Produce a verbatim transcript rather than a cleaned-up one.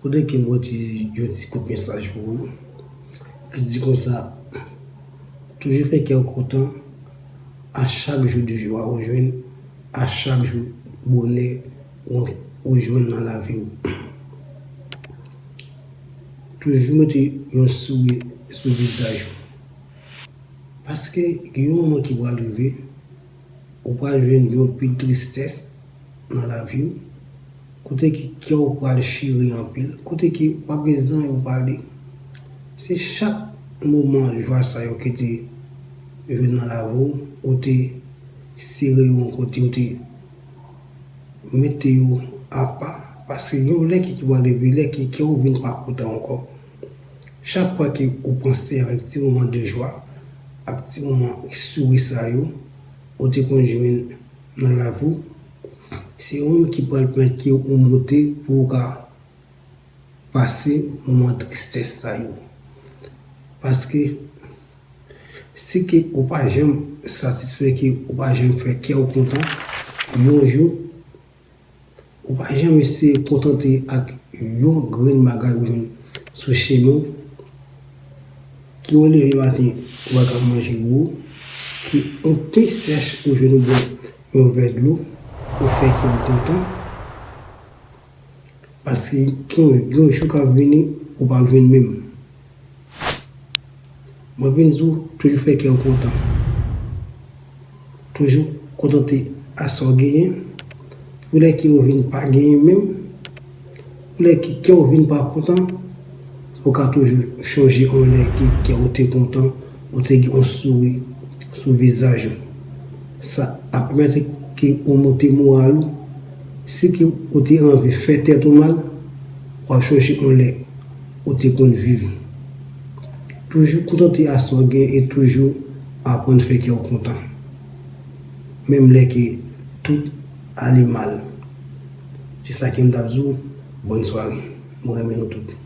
Kote ke m pote yon ti kout mesaj pou ou, ki di konsa, toujou fè kè w kontan, a chak jou de jwa ou jwenn, a chak jou bonè ou, ou jwenn nan lavi w. Toujou mete yon souri sou vizaj ou. Paske gen yon moman ki pral rive, ou pral jwenn yon pil tristès nan lavi w, kote ki kè w pral chire anpil, kote ki w ap gen zanmi w pale. Se chak moman jwa sa yo ki te jwenn nan lavi w, ou te sere yo yon kote, ou te mete yo apa, paske yon lè ki, ki pral rive, lè ki kè w vin pa kontan ankò. Chak fwa ke ou panse avèk ti moman de jwa, ak ti moman souri sa yo, ou te konn jwenn nan lavi w, se yo menm ki pral pèmèt ke ou monte pou ou ka pase moman tristès sa yo. Paske si ke ou pa janm satisfè, ke ou pa janm fè kè w kontan, yon jou, ou pa janm eseye kontante ak yon grenn bagay ou jwenn sou chemen w, ke w leve maten, ou wè k ap manje gwo, ke yon pen sèch ou jwenn, ou bwè yon vè dlo, ou fè kè w kontan. Paske gen yon jou k ap vini, ou p ap jwenn menm. Mwen vin di w, toujou fè kè w kontan. Toujou kontante a sa w genyen. Pou lè ke w vin pa genyen menm, pou lè ke kè w vin pa kontan, ou ka toujou chonje yon lè ke kè w te kontan, ou te gen yon souri sou vizaj ou. Sa ap pèmèt ke ou monte moral ou. Si ke ou te anvi fè tèt ou mal, w ap chonje yon lè ou te konn viv. Toujou kontante a sa w gen e toujou aprann fè kè w kontan. Menm lè ke tout ale mal. Se sa ke m t ap di w. Bòn sware. Mwen renmen nou tout.